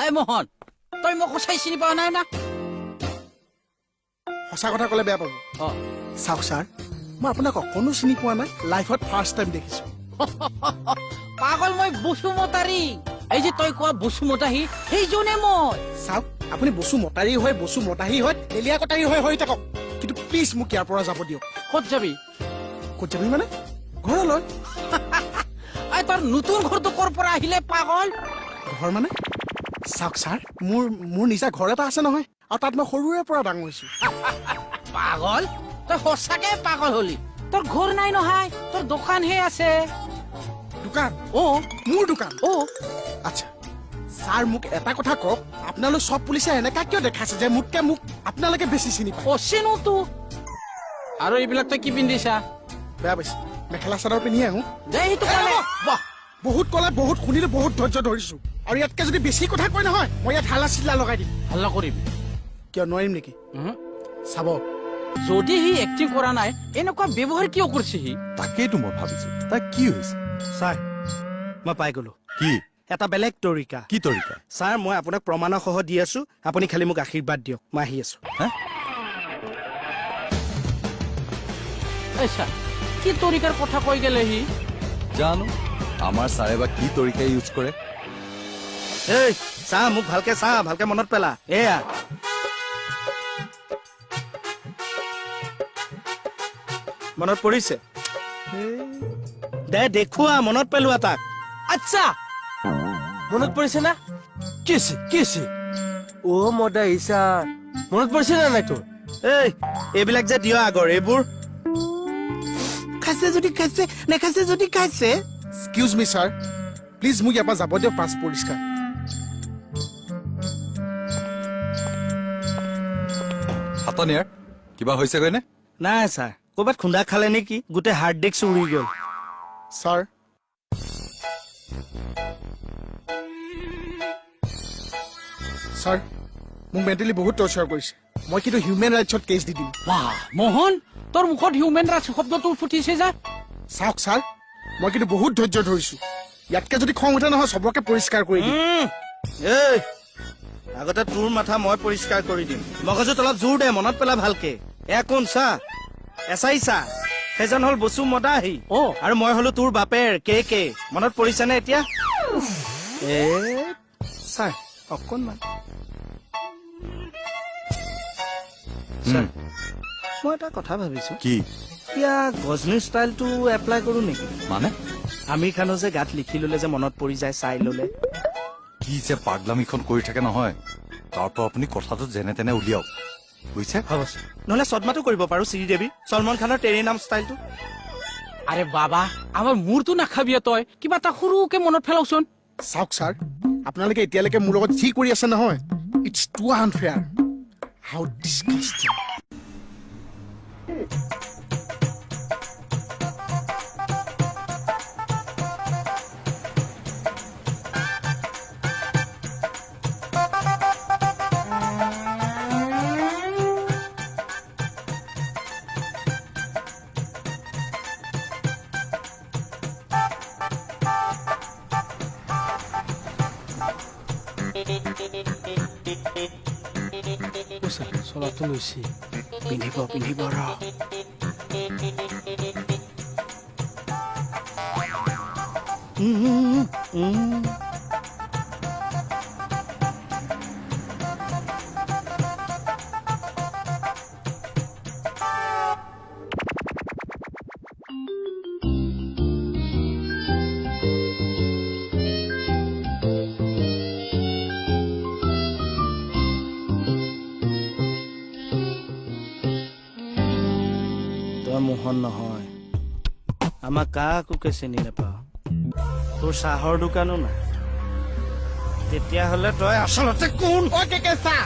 এই মোহন, তই মোক সঁচাই চিনি পোৱা নাই না? সঁচা কথা ক'লে বেয়া পাব। অ। চাওক ছাৰ, মই আপোনাক অকণো চিনি পোৱা নাই, লাইফত ফাৰ্ষ্ট টাইম দেখিছো। পাগল, মই বসুমতাৰী। এই যে তই কোৱা বসুমতাহী, সেইজনে মই। চাওক, আপুনি বসু মতাৰী হয়, বসু মতাহী হয়, তেলীয়া কটাৰী হয় হৈ থাকক, কিন্তু প্লিজ মোক ইয়াৰ পৰা যাব দিয়ক। ক'ত যাবি? ক'ত যাবি মানে ঘৰলৈ। এই তোৰ নতুন ঘৰটো ক'ৰ পৰা আহিলে পাগল? ঘৰ মানে চাওক ছাৰ, মোৰ মোৰ নিজা ঘৰ এটা আছে নহয়, আৰু তাত মই সৰুৰে পৰা ডাঙৰ হৈছো। পাগল, তই সঁচাকে পাগল হলি। তোৰ ঘৰ নাই নহয়, তোৰ দোকানহে আছে। দোকান? অ। মোৰ দোকান? অ। আচ্ছা ছাৰ, মোক এটা কথা কওক, আপোনালোক চব পুলিচে এনেকা কিয় দেখাইছে যে মোতকে মোক আপোনালোকে বেছি চিনি পায়? অ, চিনো তো। আৰু এইবিলাক তই কি পিন্ধিছা? বেয়া পাইছে, মেখেলা চাদৰ পিন্ধি আহো। দে সেইটো ক'লে। বাহ, বহুত ক'লে, বহুত শুনিলো, বহুত ধৈৰ্য ধৰিছো, আৰু ইয়াতকে যদি বেছি কথা কয় নহয়, মই ইয়াত হাল্লা চিল্লা লগাই দিম। হাল্লা কৰিবি? কিয় নোৱাৰিম নেকি? উহু। চাব, যদি সি এক্টিং কৰা নাই, এনেকুৱা ব্যৱহাৰ কিয় কৰিছে সি? তাকেইতো মই ভাবিছো, তাৰ কি হৈছে। ছাৰ, মই পাই গলো। কি? এটা বেলেগ তৰিকা। কি তৰিকা? ছাৰ, মই আপোনাক প্ৰমাণসহ দি আছো, আপুনি খালি মোক আশীৰ্বাদ দিয়ক, মই আহি আছো। হে? আচ্ছা, কি তৰিকাৰ কথা কৈ গেলে সি? জানো আমাৰ ছাৰে বা কি তৰিকা ইউজ কৰে। এই চা, মোক ভালকে চা, ভালকে মনত পেলা। এয়া মনত পৰিছে দে, দেখুৱা, মনত পেলোৱা তাক। আচ্ছা, মনত পৰিছে না? কি হৈছে, কি হৈছে? অ মদাহী ছাৰ, মনত পৰিছে না নাই তোৰ? এই এইবিলাক যে দিয় আগৰ, এইবোৰ খাইছে যদি খাইছে, নেখাইছে যদি খাইছে। এক্সকিউজ মি ছাৰ, প্লিজ মোক ইয়াৰ পৰা যাব দিয়ক, পাছ পৰিষ্কাৰ। খাটনিয়াৰ কিবা হৈছেগৈ নে? নাই ছাৰ, ক'ৰবাত খুন্দা খালে নেকি, গোটেই হাৰ্ড ডিস্ক উৰি গ'ল। ছাৰ, ছাৰ, মোক মেণ্টেলি বহুত টৰ্চাৰ কৰিছে, মই কিন্তু হিউমেন ৰাইটছত কেছ দি দিম। বাহ মোহন, তোৰ মুখত হিউমেন ৰাইটছ শব্দটো ফুটিছে যা। চাওক ছাৰ, মই কিন্তু বহুত ধৈৰ্য ধৰিছো, ইয়াতকে যদি খং উঠে নহয়, চবকে পৰিষ্কাৰ কৰি দিম। এই আগতে তোৰ মাথা মই পৰিষ্কাৰ কৰি দিম, মগজুত অলপ জোৰ দে, মনত পেলা ভালকে। এয়া কোন চা, এছাই চা, সেইজন হ'ল বসু মদাহী। অ। আৰু মই হলো তোৰ বাপেৰ কে কে। মনত পৰিছেনে এতিয়া? এ ছাৰ, অকণমান ছাৰ, মই এটা কথা ভাবিছো। কি? এতিয়া গজনী ষ্টাইলটো এপ্লাই কৰো নেকি? মানে? আমিৰ খানো যে গাত লিখি ললে যে মনত পৰি যায়, চাই ললে। কি যে পাগলামিখন কৰি থাকে নহয়, তাৰ পৰা আপুনি কথাটো যেনে তেনে উলিয়াওক, বুজিছে? হ'ব ছাৰ, নহ'লে চদমাটো কৰিব পাৰো, শ্ৰীদেৱী চলমান খানৰ তেৰে নাম ষ্টাইলটো। আৰে বাবা, আমাৰ মূৰটো নাখাবি তই, কিবা এটা সৰুকে মনত পেলাওচোন। চাওক ছাৰ, আপোনালোকে এতিয়ালৈকে মোৰ লগত যি কৰি আছে নহয়, it's too unfair, how disgusting. চলাটো লৈছে। পিন্ধিব পিন্ধিব ৰ। উম, উম, উম। তই মোহন নহয়, আমাক কাকোকে চিনি নাপাৱ, তোৰ চাহৰ দোকানো নাই, তেতিয়াহ'লে তই আচলতে কোন? অ কে কে চাহ।